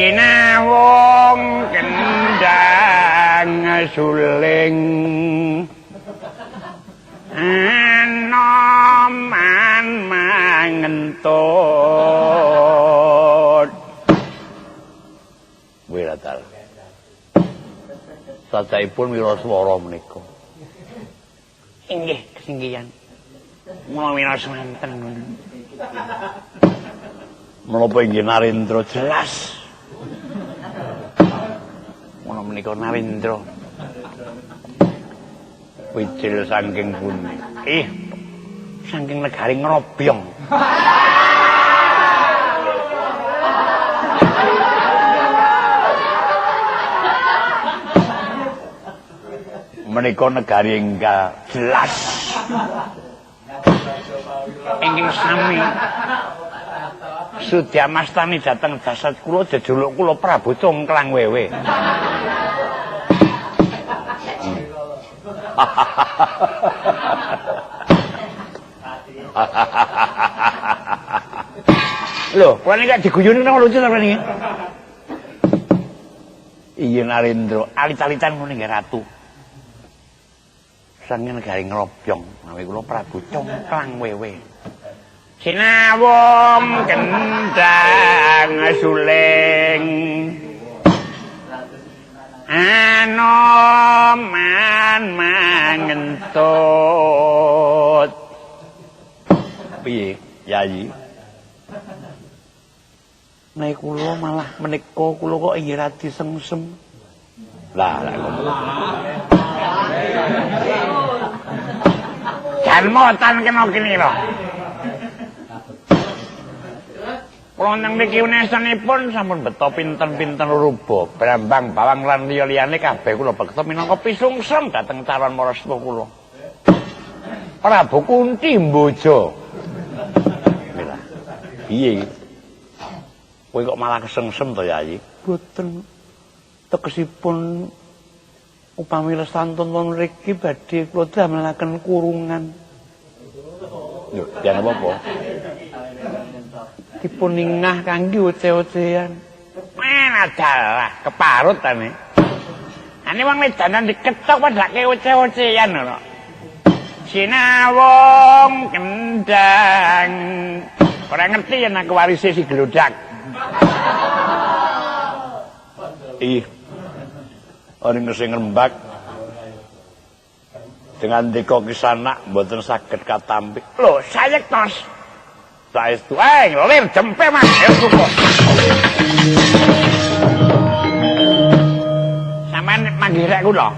Sinawung kendang suling anoman mangentut. Wiratal. Sajaipun wiraswara menika. Inggih kesinggihan. Mula wiros wonten. Menapa inggih Narendra jelas. Mula menika Narendra. Wijil saking pundi? Ih, saking negari Ngrobyong. Menika negari enggal jelas. Ingkang sami sudya mastani dhateng jasad kula jejuluk kula Prabu Congklang Wewe. Lho, kula niki diguyoni nang lucu sampeyan niki. Iya Narendra, alit-alitan ngono nggih ratu. Saking negari Ngrobyong, mawi kula Prabu Congklang Wewe. Sinawung kendang suling anoman mangentut. Piye, Yayi? Nek kula malah menika kula kok inggih radi sengsem. Lah, lah kok. Jalma tan kena kene lho. Kula nang mriki unesanipun sampun beto pinten-pinten ruba, brambang, bawang lan liya-liyane kabeh kula bekta minangka pisungsem dhateng calon marasta kula. Prabu Kunti Mbojo. Mila. Piye iki? Kowe kok malah kesengsem to, Yayi? Boten. Tegesipun upami lestantun mriki badhe kula damelaken kurungan. Lho, jan apa-apa? Dipun ningah kangge oce-ocean. Menadalah keparut tane. Ane wong wedanan diketok padake oce-ocean lho. Sinawung kendang. Ora ngerti yen aku warise si Glodhak. Ih. Ora sing ngrembak. Dengan ndeka kisanak mboten saged katampi. Lho, sayektos. Saestu lir jempe Mas. Ayo suka. Sampeyan manggih rek kula.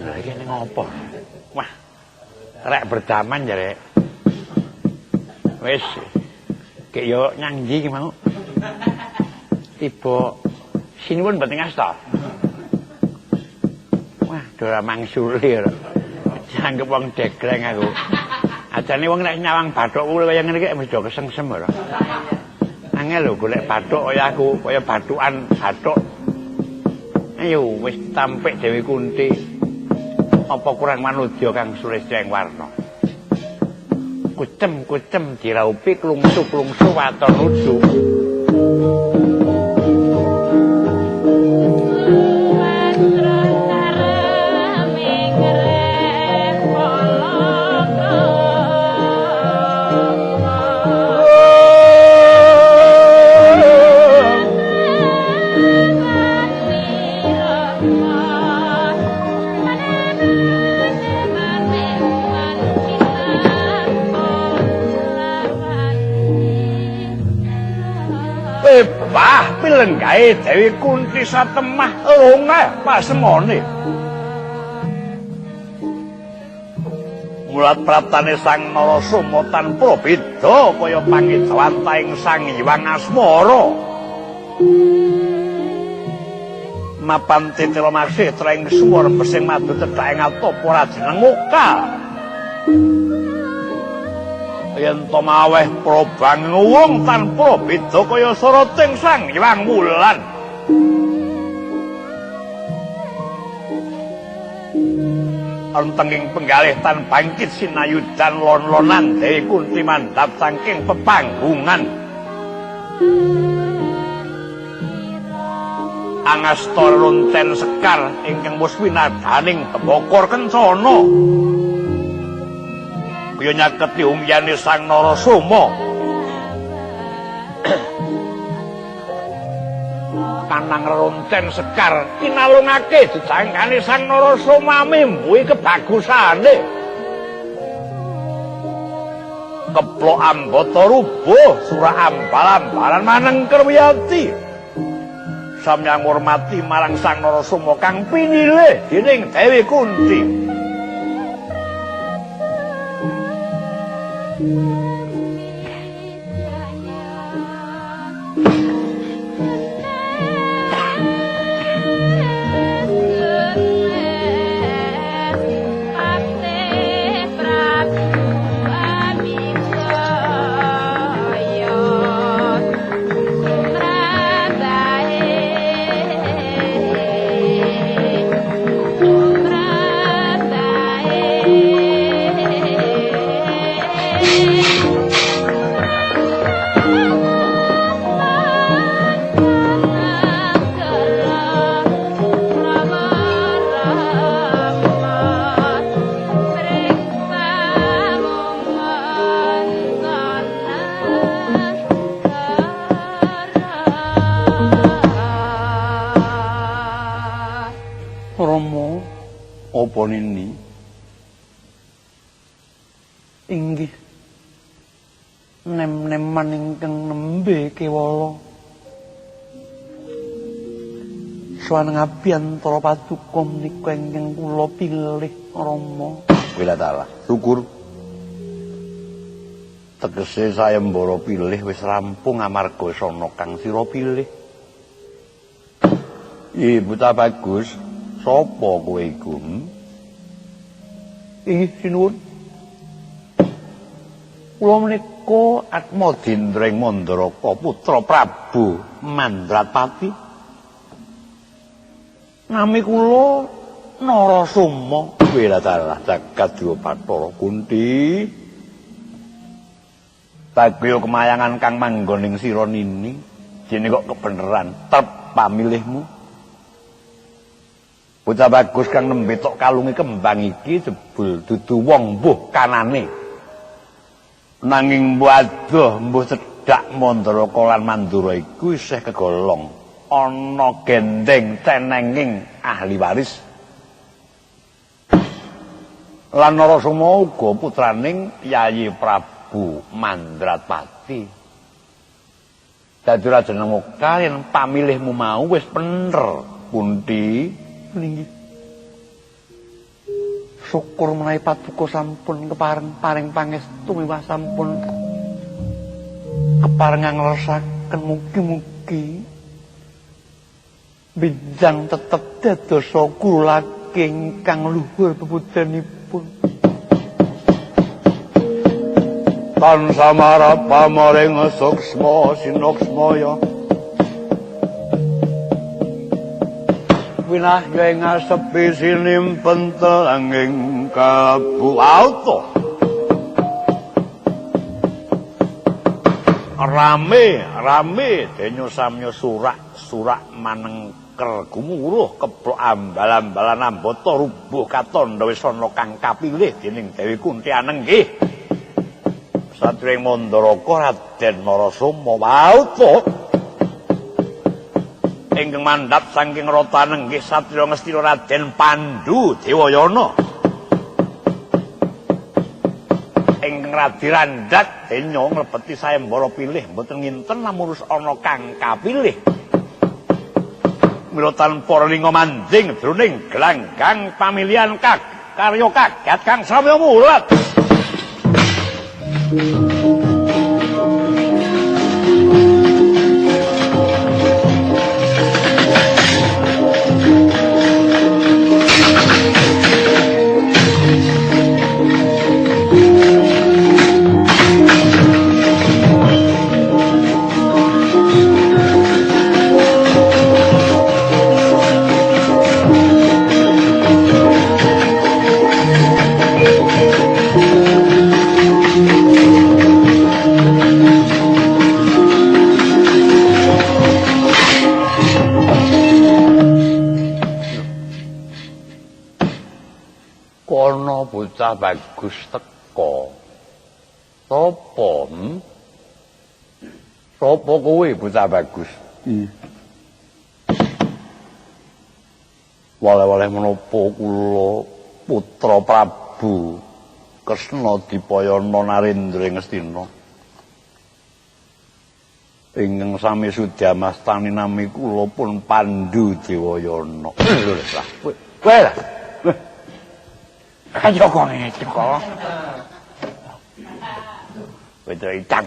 Lha iki ning ngopo? Wah. Rek berdaman jare. Wis. Kek yo nyang ndi iki mau? Tiba sinuwun mboten ngasta. Wah, ora mangsuli. Dianggep wong degreng aku. Ajane wong nek nyawang bathuk kuwi kaya ngene iki mesti do kesengsem ora. Angel lho golek bathuk kaya aku, kaya bathukan bathuk. Ayo wis tampik Dewi Kunti. Apa kurang manudya kang sulistya ing warna. Kucem-kucem diraupi klungsu-klungsu waton nuju. Wah, pilenggahe Dewi Kunti satemah longah pasemone. Mulat praptane Sang Narasoma tanpa beda kaya pangejawantahing Sang Hyang Asmara. Mapan titila masih treng suwara besing madu cethak ing atapa rajeneng muka. Yen to maweh probang wong tanpa beda kaya soroting Sang Hyang Wulan. Entenging penggalih tan bangkit sinayudan lon-lonan Dewi Kunti mandhap saking pepanggungan. Angasta runten sekar ingkang wis winadaning tembakar kencana. Kaya nyaketi umyane Sang Narasoma. Kanang runten sekar kinalungake jejangkane Sang Narasoma mimbuhi kebagusane. Keplok ambata rubuh surah ambal-ambalan manengker wiyati. Samyang ngurmati marang Sang Narasoma kang pinilih dening Dewi Kunti. Apa nini? Inggih. Nem-neman ingkang nembe kewala. Sowan ngabiyantara paduka menika ingkang kula pilih Rama. Wila taala, syukur. Tegese sayembara pilih wis rampung amarga sana kang sira pilih. Ibu ta bagus. Sapa kowe iku? Inggih sinuwun. Kula menika Atmadindra ing Mandaraka putra Prabu Mandratpati. Nami kula Narasoma. Wela talah jagat dewa Bathara Kunti. Bagya kemayangan kang manggon ing sira nini, jene kok kebeneran trep pamilihmu. Bocah bagus kang nembe tok kalungi kembang iki jebul dudu wong mbuh kanane. Nanging mbuh adoh mbuh cedhak Mandaraka lan Mandura iku isih kegolong ana gendeng cenenging ahli waris. Lan Narasoma uga putraning Yayi Prabu Mandratpati. Dadi Raja Muka yen pamilihmu mau wis bener, Kunti. Linggih. Syukur menawi paduka sampun kepareng paring pangestu miwah sampun kepareng nglesaken mugi-mugi benjang tetep dadosa kula ingkang luhur pepujanipun. Tan samarapa maring suksma sinoksmaya winahya ing asepi sinimpen telanging kabuauta. Rame rame denyo samya surak surak manengker gumuruh keplok ambal-ambalan ambata rubuh katandha wis ana kang kapilih dening Dewi Kunti anenggih satriya Mandaraka Raden Narasoma wauta ingkang mandhap saking rata nenggih satriya Ngastina Raden Pandu Dewayana ingkang radi randhat denya nglebeti sayembara pilih mboten nginten namung ana kang kapilih mila tanpa relinga manjing jroning glanggang pamilihan karya kagat kang samya mulat. bocah bagus teko. Sopo? Sopo kowe bocah bagus? Waleh-waleh menapa kula putra Prabu Kresna Dipayana Narendra ing Ngastina. Ingkang sami sudamastani nami kula pun Pandu Dewayana. Lho lah, kowe lah. Ayo kok ngene kok. Wedo itang.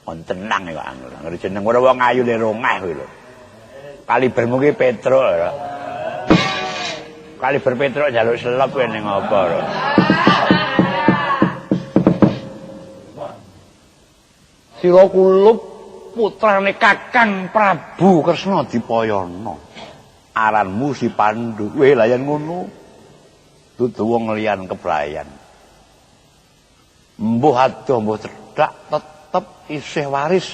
On tenang ya angel. Ngene jeneng ora wong ayu le rongah kuwi lho. Kalibermu ki Petruk lho. Kaliber Petruk njaluk selop kowe ning apa lho. Sira kulup putrane Kakang Prabu Kresna Dipayana. Aranmu si Pandu. Weh lah yen ngono. Dudu wong liyan kebrayan. Mbuh adoh mbuh cedhak tetep isih waris.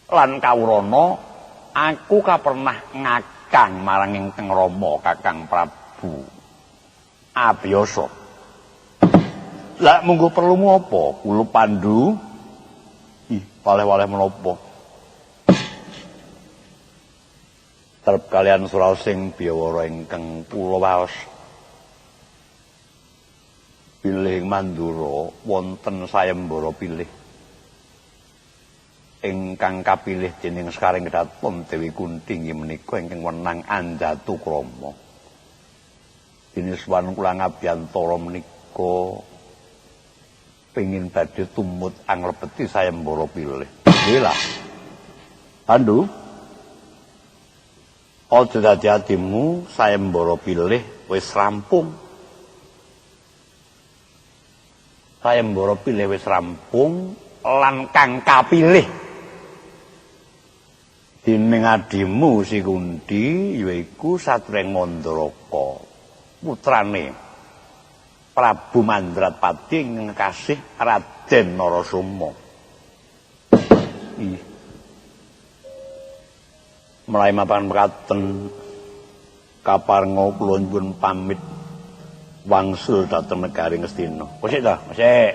Lan kawrana aku kapernah ngakang marang ingkang Rama Kakang Prabu Abiyasa. Lah munggo perlumu apa? Kula Pandu. Ih, waleh-waleh menapa? Terep kalian surasing biyawara ingkang kula waos. Pilih Mandura wonten sayembara pilih. Ingkang kapilih dening sekaring kedaton Dewi Kunti inggih menika ingkang wenang Anjatu Krama. Dene sowan kula ngabiyantara menika pengin badhe tumut anglebeti sayembara pilih. Nggih lah. Pandu. Aja dadi atimu sayembara pilih wis rampung. Sayembara pilih wis rampung lan kang kapilih dening adimu si Kunti yaiku Satreng Mandaraka putrane Prabu Mandratpati ingkang kasih Raden Narasoma. Ih. Mlayu mapan mekaten kaparenga kula nyuwun pamit wangsul dhateng negari Ngastina. Kosik ta? Kosik.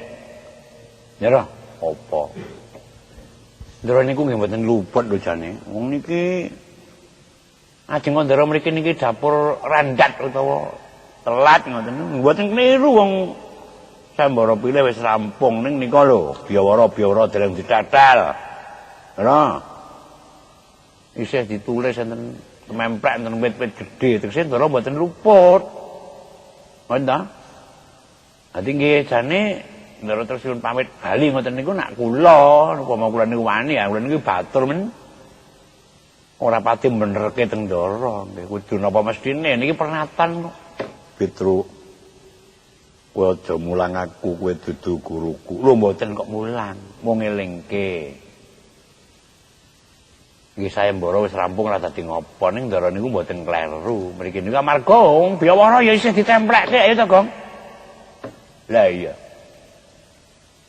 Nyerah apa? Ndara niku nggih mboten luput lho jane. Wong niki ajeng ndara mriki niki dapur randat utawa telat ngoten. Mboten keliru wong sambara pilih wis rampung ning nika lho, biyawara-biyawara dereng ditatal. Lho. Isih ditulis enten tememplek enten wit-wit gedhe, tegese ndara mboten luput. Ngoten ta? Dadi nggih jane ndara terus nyuwun pamit bali ngoten niku nak kula, upama kula niku wani ya, kula niku batur men. Ora pati benerke teng ndara, nggih kudu napa mestine niki pernatan kok. Petruk, kowe aja mulang aku, kowe dudu guruku. Lho mboten kok mulang, mung ngelingke. Nggih sayembara wis rampung ora dadi ngopo ning ndara niku mboten kleru. Mriki niku amarga wong biyawara ya isih ditemplekke ya to, Gong. Lah iya.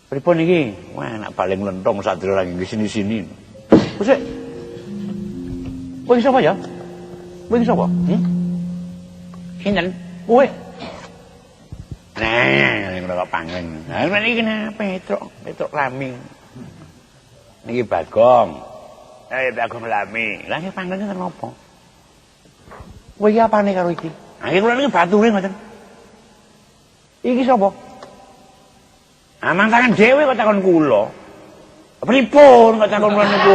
Pripun iki? Wah, nak baling lenthong sadra lagi sini-sini. Wis. Kowe iki sapa ya? Kowe iki sapa? Sinten? Kowe. Nah, ning ora pangling. Lah niki kenapa Petruk? Petruk Lami. Niki Bagong. Bagong Lami. Lah iki pangling ten napa? Kowe iki apane karo iki? Ha iki kula niki bature ngoten. Iki sapa? Amang tangan dhewe kok takon kula. Pripun kok takon kula niku?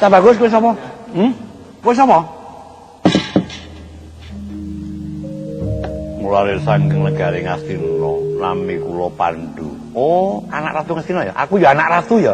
Ta bagus kowe sapa? Kowe sapa? Mulane saking negari Ngastina nami kula Pandu. Oh, anak Ratu Ngastina ya? Aku ya anak ratu ya.